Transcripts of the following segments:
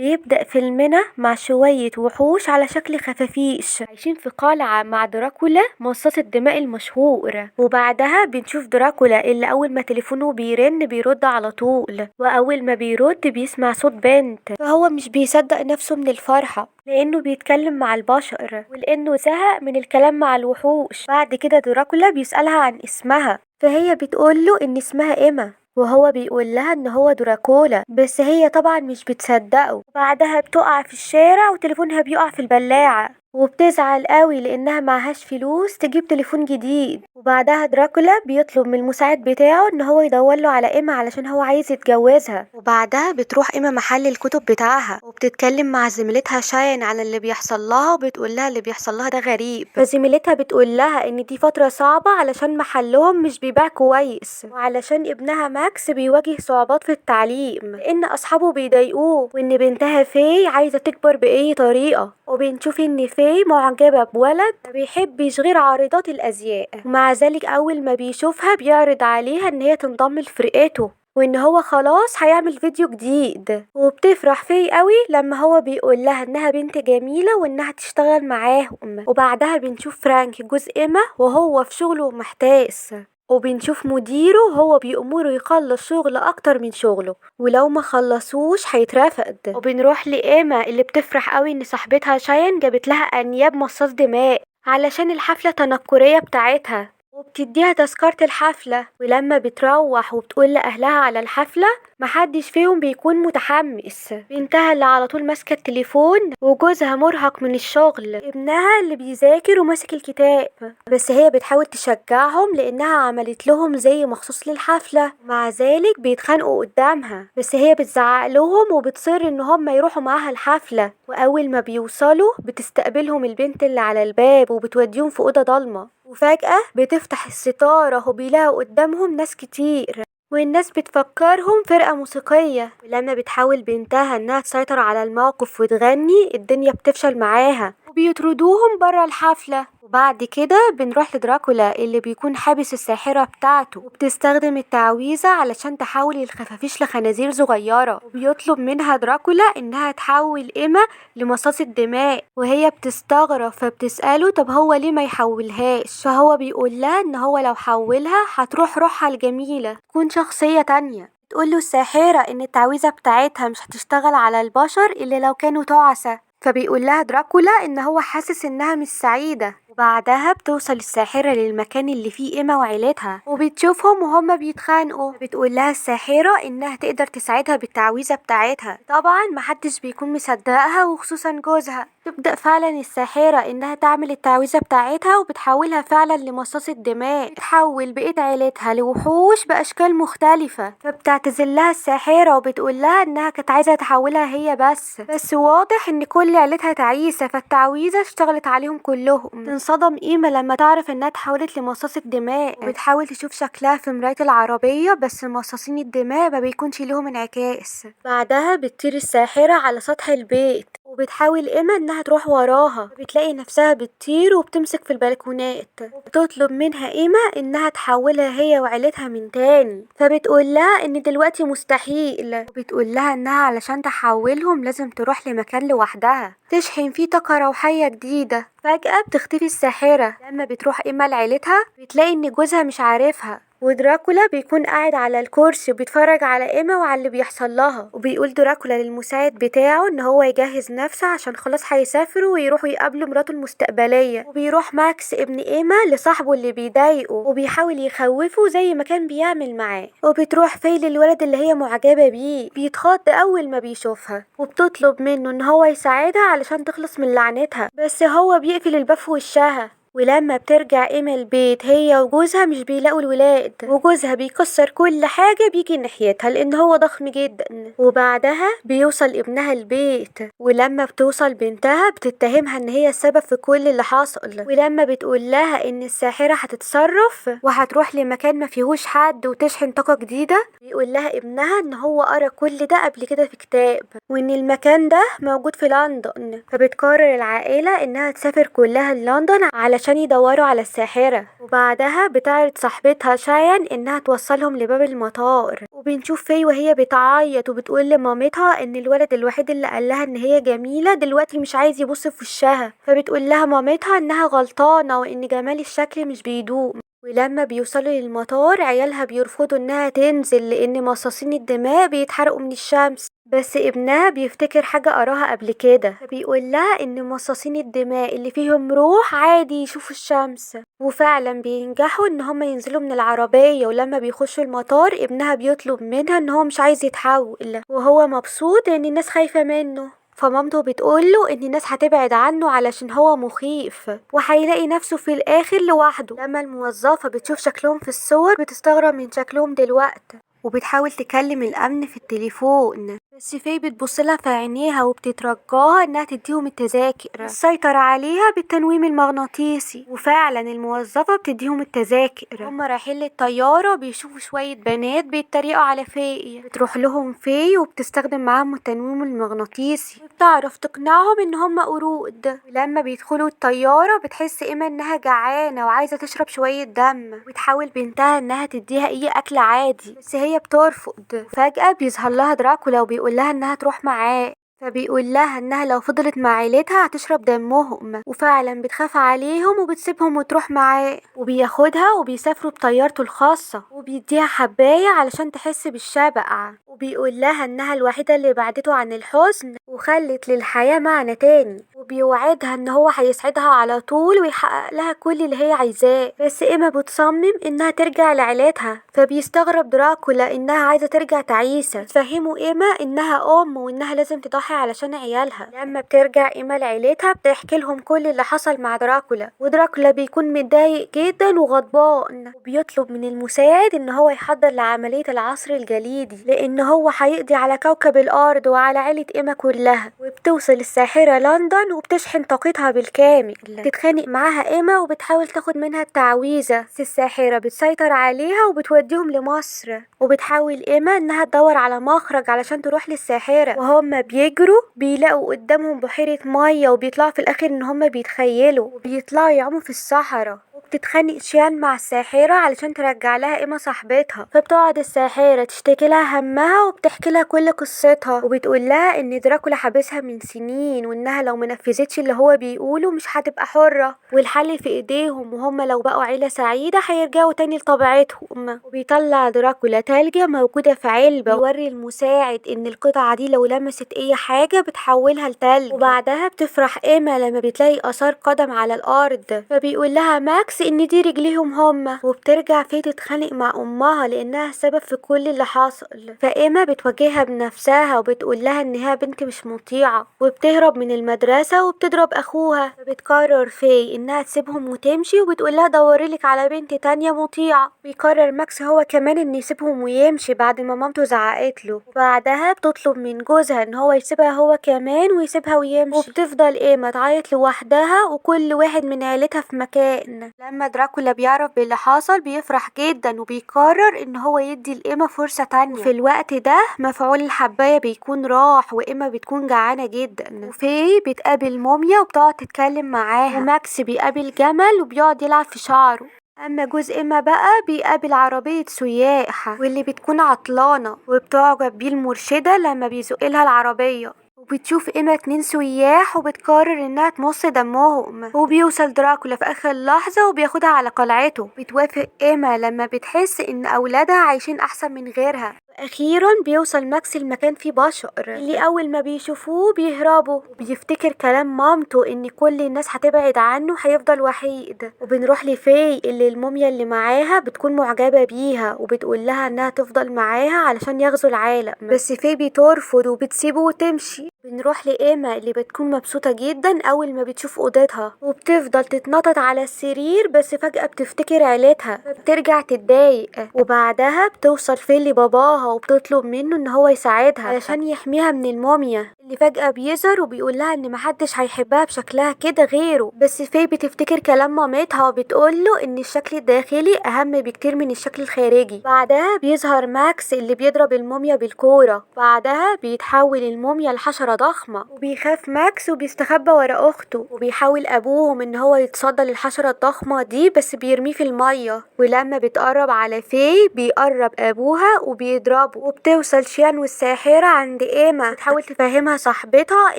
بيبدأ فيلمنا مع شوية وحوش على شكل خفافيش عايشين في قلعة مع دراكولا مصاص الدماء المشهور. وبعدها بنشوف دراكولا اللي أول ما تليفونه بيرن بيرد على طول، وأول ما بيرد بيسمع صوت بنت، فهو مش بيصدق نفسه من الفرحة لأنه بيتكلم مع البشر ولأنه زهق من الكلام مع الوحوش. بعد كده دراكولا بيسألها عن اسمها، فهي بتقوله إن اسمها إيما، وهو بيقول لها إن هو دراكولا، بس هي طبعا مش بتصدقه. بعدها بتقع في الشارع وتليفونها بيقع في البلاعة، وبتزعل قوي لأنها معهاش فلوس تجيب تليفون جديد. وبعدها دراكولا بيطلب من المساعد بتاعه إن هو يدور له على إيما علشان هو عايز يتجوزها. وبعدها بتروح إيما محل الكتب بتاعها وبتتكلم مع زميلتها شاين على اللي بيحصل لها، وبتقول لها اللي بيحصل لها ده غريب. فزميلتها بتقول لها إن دي فترة صعبة علشان محلهم مش بيبيع كويس، وعلشان ابنها ماكس بيواجه صعوبات في التعليم لأن أصحابه بيضايقوه، وإن بنتها في عايزة تكبر بأي طريقة. وبنشوف إن في معجبة بولد ما بيحبش غير عارضات الأزياء، ومع ذلك أول ما بيشوفها بيعرض عليها إن هي تنضم لفرقته وإن هو خلاص هيعمل فيديو جديد. وبتفرح فيه قوي لما هو بيقول لها إنها بنت جميلة وإنها تشتغل معاهم. وبعدها بنشوف فرانك جوز إيما وهو في شغله ومحتاس، وبنشوف مديره وهو بيأمره يخلص شغل أكتر من شغله، ولو ما خلصوش هيترفد. وبنروح لإيما اللي بتفرح قوي إن صاحبتها شاين جابت لها أنياب مصاص دماء علشان الحفلة التنكرية بتاعتها، وبتديها تذكرة الحفلة. ولما بتروح وبتقول لأهلها على الحفلة محدش فيهم بيكون متحمس. بنتها اللي على طول ماسكة التليفون، وجوزها مرهق من الشغل، ابنها اللي بيذاكر وماسك الكتاب، بس هي بتحاول تشجعهم لأنها عملت لهم زي مخصوص للحفلة. مع ذلك بيتخانقوا قدامها، بس هي بتزعق لهم وبتصر ان هم يروحوا معاها الحفلة. وأول ما بيوصلوا بتستقبلهم البنت اللي على الباب وبتوديهم في أوضة ضلمة، وفجأة بتفتح الستارة وبيلاقوا قدامهم ناس كتير، والناس بتفكرهم فرقة موسيقية. ولما بتحاول بنتها انها تسيطر على الموقف وتغني الدنيا بتفشل معاها وبيطردوهم برا الحفلة. وبعد كده بنروح لدراكولا اللي بيكون حابس الساحرة بتاعته، وبتستخدم التعويذة علشان تحول الخفافيش لخنازير صغيرة. وبيطلب منها دراكولا انها تحول إيما لمصاص الدماء، وهي بتستغرب فبتسأله طب هو ليه ما يحولهاش؟ فهو بيقول لها ان هو لو حولها هتروح روحها الجميلة تكون شخصية تانية. تقول له الساحرة ان التعويذة بتاعتها مش هتشتغل على البشر الا لو كانوا تعسة، فبيقول لها دراكولا ان هو حاسس انها مش سعيدة. وبعدها بتوصل الساحرة للمكان اللي فيه إيما وعيلتها، وبتشوفهم وهما بيتخانقوا. بتقول لها الساحرة انها تقدر تساعدها بالتعويذة بتاعتها، طبعا محدش بيكون مصدقها وخصوصا جوزها. تبدأ فعلا الساحرة انها تعمل التعويذة بتاعتها وبتحولها فعلا لمصاص الدماء، بتحول بقية عيلتها لوحوش بأشكال مختلفة. فبتعتذر لها الساحرة وبتقول لها انها كانت عايزة تحولها هي بس واضح ان كل عيلتها تعيسة، فالتعويذة اشتغلت عليهم كلهم. تنصدم إيما لما تعرف انها اتحولت لمصاص الدماء، وبتحاول تشوف شكلها في مراية العربية، بس مصاصين الدماء ما بيكونش لهم انعكاس. بعدها بتطير الساحرة على سطح البيت، وبتحاول إيما انها تروح وراها، بتلاقي نفسها بتطير وبتمسك في البلكونات. وبتطلب منها إيما انها تحولها هي وعيلتها من تاني، فبتقول لها ان دلوقتي مستحيل، وبتقول لها انها علشان تحولهم لازم تروح لمكان لوحدها تشحن فيه طاقة روحية جديدة. فجأة بتختفي الساحرة. لما بتروح إيما لعيلتها بتلاقي ان جوزها مش عارفها، ودراكولا بيكون قاعد على الكرسي وبيتفرج على إيما وعلى اللي بيحصل لها. وبيقول دراكولا للمساعد بتاعه ان هو يجهز نفسه عشان خلاص هيسافروا ويروحوا يقابلوا مراته المستقبلية. وبيروح ماكس ابن إيما لصاحبه اللي بيضايقه وبيحاول يخوفه زي ما كان بيعمل معاه. وبتروح في للولد اللي هي معجبة بيه، بيتخض أول ما بيشوفها، وبتطلب منه ان هو يساعدها علشان تخلص من لعنتها، بس هو بيقفل الباب في وشها. ولما بترجع إيما البيت هي وجوزها مش بيلاقوا الولاد، وجوزها بيكسر كل حاجة بيجي ناحيتها لأن هو ضخم جدا. وبعدها بيوصل ابنها البيت، ولما بتوصل بنتها بتتهمها إن هي السبب في كل اللي حصل. ولما بتقول لها إن الساحرة هتتصرف وهتروح لمكان ما فيهوش حد وتشحن طاقة جديدة، بيقول لها ابنها إن هو قرأ كل ده قبل كده في كتاب، وإن المكان ده موجود في لندن. فبتقرر العائلة إنها تسافر كلها لندن علشان علشان يدوروا على الساحرة. وبعدها بتعرض صاحبتها شايان انها توصلهم لباب المطار. وبنشوف في وهي بتعيط وبتقول لمامتها ان الولد الوحيد اللي قال لها ان هي جميلة دلوقتي مش عايز يبص في وشها، فبتقول لها مامتها انها غلطانة وان جمال الشكل مش بيدوم. ولما بيوصلوا للمطار عيالها بيرفضوا انها تنزل لان مصاصين الدماء بيتحرقوا من الشمس، بس ابنها بيفتكر حاجة قراها قبل كده، فبيقول لها ان مصاصين الدماء اللي فيهم روح عادي يشوفوا الشمس. وفعلا بينجحوا ان هم ينزلوا من العربية. ولما بيخشوا المطار ابنها بيطلب منها ان هو مش عايز يتحول، وهو مبسوط ان الناس خايفة منه. فمامته بتقوله ان الناس هتبعد عنه علشان هو مخيف وهيلاقي نفسه في الاخر لوحده. لما الموظفة بتشوف شكلهم في الصور بتستغرب من شكلهم دلوقتي، وبتحاول تكلم الامن في التليفون، بس في بتبص لها في عينيها وبتترجاها انها تديهم التذاكر. السيطر عليها بالتنويم المغناطيسي، وفعلا الموظفة بتديهم التذاكر. هما رايحين للطيارة بيشوفوا شوية بنات بيتريقوا على في، بتروح لهم في وبتستخدم معاهم التنويم المغناطيسي، وبتعرف تقنعهم ان هما قرود. ولما بيدخلوا الطيارة بتحس ايما انها جعانة وعايزة تشرب شوية دم، وتحاول بنتها انها تديها اي اكل عادي، بس هي بترفض. فجأة بيظهر لها دراكولا وبيقول لها انها تروح معاه، فبيقول لها انها لو فضلت مع عيلتها هتشرب دمهم، وفعلا بتخاف عليهم وبتسيبهم وتروح معاه. وبياخدها وبيسافروا بطيارته الخاصة، وبيديها حباية علشان تحس بالشبع، وبيقول لها انها الوحيدة اللي بعدته عن الحزن وخلت للحياة معنى تاني، وبيوعدها ان هو هيسعدها على طول ويحقق لها كل اللي هي عايزاه. بس ايما بتصمم انها ترجع لعيلتها، فبيستغرب دراكولا انها عايزة ترجع تعيسة. بتفهمه ايما انها ام وانها لازم تضحي علشان عيالها. لما بترجع ايما لعيلتها بتحكي لهم كل اللي حصل مع دراكولا، ودراكولا بيكون متضايق جدا وغضبان، وبيطلب من المساعد ان هو يحضر لعملية العصر الجليدي لان هو هيقضي على كوكب الارض وعلى عيلة ايما كلها. وبتوصل الساحرة لندن وبتشحن طاقتها بالكامل، بتتخانق معاها ايما وبتحاول تاخد منها التعويذة، بس الساحرة بتسيطر عليها وبتوديهم لمصر. وبتحاول ايما انها تدور على مخرج علشان تروح للساحرة، وهم بيجروا بيلاقوا قدامهم بحيرة مية، وبيطلعوا في الاخر ان هم بيتخيلوا، وبيطلعوا يعوموا في الصحراء. وبتتخانق شيان مع الساحرة علشان ترجع لها ايما صاحبتها، فبتقعد الساحرة تشتكي لها همها وبتحكي لها كل قصتها، وبتقول لها ان دراكولا حابسها من سنين، وانها لو منفذتش اللي هو بيقوله مش هتبقى حرة، والحل في ايديهم، وهم لو بقوا عيلة سعيدة هيرجعوا تاني لطبيعتهم. وبيطلع دراكولا تلجة موجودة في علبة، ويوري المساعد ان القطعة دي لو لمست اي حاجة بتحولها لتلج. وبعدها بتفرح ايما لما بتلاقي اثار قدم على الارض، فبيقول لها ماكس ان دي رجليهم هما. وبترجع في تتخانق مع امها لانها السبب في كل اللي حصل، فايما بتواجهها بنفسها وبتقول لها انها بنت مش مطيعة، وبتهرب من المدرسة وبتضرب اخوها. فبتقرر في انها تسيبهم وتمشي، وبتقول لها دوريلك على بنت تانية مطيعة. بيقرر ماكس هو كمان ان يسيبهم ويمشي بعد ما مامته زعقت له. وبعدها بتطلب من جوزها ان هو يسيبها هو كمان ويسيبها ويمشي. وبتفضل ايما تعيط لوحدها وكل واحد من عيلتها في مكان. لما دراكولا بيعرف باللي حصل بيفرح جدا، وبيقرر ان هو يدي لإيما فرصة تانية. وفي الوقت ده مفعول الحباية بيكون راح، وإيما بتكون جعانة جدا. وفي بتقابل موميا وبتقعد تتكلم معاها، وماكس بيقابل جمل وبيقعد يلعب في شعره. اما جوز ايما بقى بيقابل عربية سياح واللي بتكون عطلانة، وبتعجب بيه المرشدة لما بيزق لها العربية. وبتشوف ايما 2 سياح وبتقرر انها تمص دمهم. وبيوصل دراكولا في اخر لحظة وبياخدها على قلعته. بتوافق ايما لما بتحس ان اولادها عايشين احسن من غيرها. اخيرا بيوصل ماكس المكان فيه بشر اللي اول ما بيشوفوه بيهربوا، وبيفتكر كلام مامته ان كل الناس هتبعد عنه هيفضل وحيد. وبنروح لفاي اللي الموميا اللي معاها بتكون معجبة بيها، وبتقول لها انها تفضل معاها علشان يغزو العالم، بس فاي بترفض وبتسيبه وتمشي. بنروح لإيما اللي بتكون مبسوطة جدا أول ما بتشوف أوضتها، وبتفضل تتنطط على السرير، بس فجأة بتفتكر عيلتها فبترجع تتضايق. وبعدها بتوصل فين لباباها وبتطلب منه إن هو يساعدها علشان يحميها من الموميا اللي اللي فجأة بيظهر وبيقول لها ان محدش هيحبها بشكلها كده غيره. بس في بتفتكر كلام مامتها وبتقول له ان الشكل الداخلي اهم بكتير من الشكل الخارجي. بعدها بيظهر ماكس اللي بيضرب الموميا بالكورة. بعدها بيتحول الموميا لحشرة ضخمة، وبيخاف ماكس وبيستخبى ورا اخته، وبيحاول ابوهم ان هو يتصدى للحشرة الضخمة دي بس بيرميه في المية. ولما بتقرب على في بيقرب ابوها وبيضربه. وبتوصل شيان والساحرة عند ايما، بتحاول تفهمها صاحبتها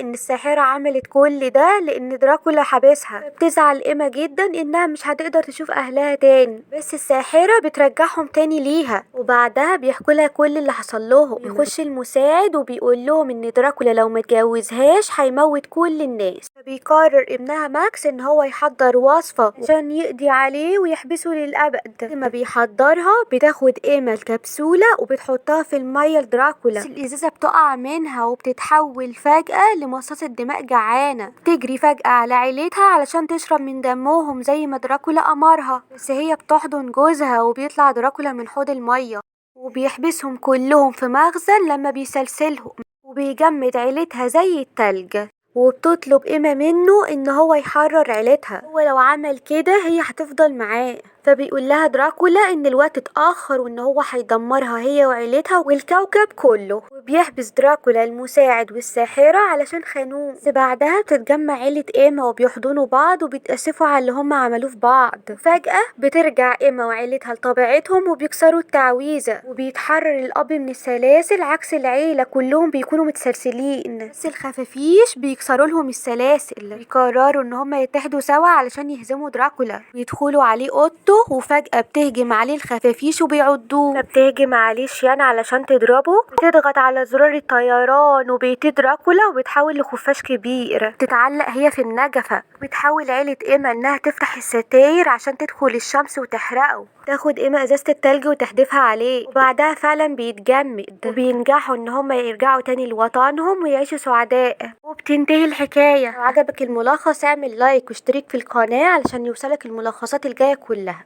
ان الساحرة عملت كل ده لان دراكولا حابسها. بتزعل ايما جدا انها مش هتقدر تشوف اهلها تاني، بس الساحرة بترجعهم تاني ليها. وبعدها بيحكوا لها كل اللي حصل لهم. بيخش المساعد وبيقول لهم ان دراكولا لو ما اتجوزهاش هيموت كل الناس. فبيقرر ابنها ماكس ان هو يحضر وصفة عشان يقضي عليه ويحبسه للأبد. لما بيحضرها بتاخد ايما الكبسولة وبتحطها في المية لدراكولا، بس الازازة بتقع منها وبتتحول فجأة لمصاصة دماء جعانة. بتجري فجأة على عيلتها علشان تشرب من دمهم زي ما دراكولا أمرها، بس هي بتحضن جوزها وبيطلع دراكولا من حوض المية وبيحبسهم كلهم في مخزن لما بيسلسلهم، وبيجمد عيلتها زي التلج. وبتطلب ايما منه ان هو يحرر عيلتها، هو لو عمل كده هي هتفضل معاه. فبيقول لها دراكولا ان الوقت اتأخر وان هو هيدمرها هي وعيلتها والكوكب كله. وبيحبس دراكولا المساعد والساحرة علشان خانوه. بس بعدها بتتجمع عيلة ايما وبيحضنوا بعض وبيتأسفوا على اللي هم عملوه في بعض. فجأة بترجع ايما وعيلتها لطبيعتهم وبيكسروا التعويذة، وبيتحرر الاب من السلاسل عكس العيلة كلهم بيكونوا متسلسلين، بس الخفافيش بيكسروا لهم السلاسل. بيقرروا ان هم يتحدوا سوا علشان يهزموا دراكولا، ويدخلوا عليه اوضته. وفجأة بتهجم عليه الخفافيش وبيعضوه. فبتهجم عليه شيان علشان تضربه، بتضغط على زرار الطيران وبيطير دراكولا وبتحول لخفاش كبير. بتتعلق هي في النجفة. بتحاول عيلة ايما انها تفتح الستاير عشان تدخل الشمس وتحرقه. تاخد ايما ازازة التلج وتحدفها عليه، وبعدها فعلا بيتجمد وبينجحوا ان هم يرجعوا تاني لوطنهم ويعيشوا سعداء. وبتنتهي الحكاية. لو عجبك الملخص اعمل لايك واشترك في القناة علشان يوصلك الملخصات الجاية كلها.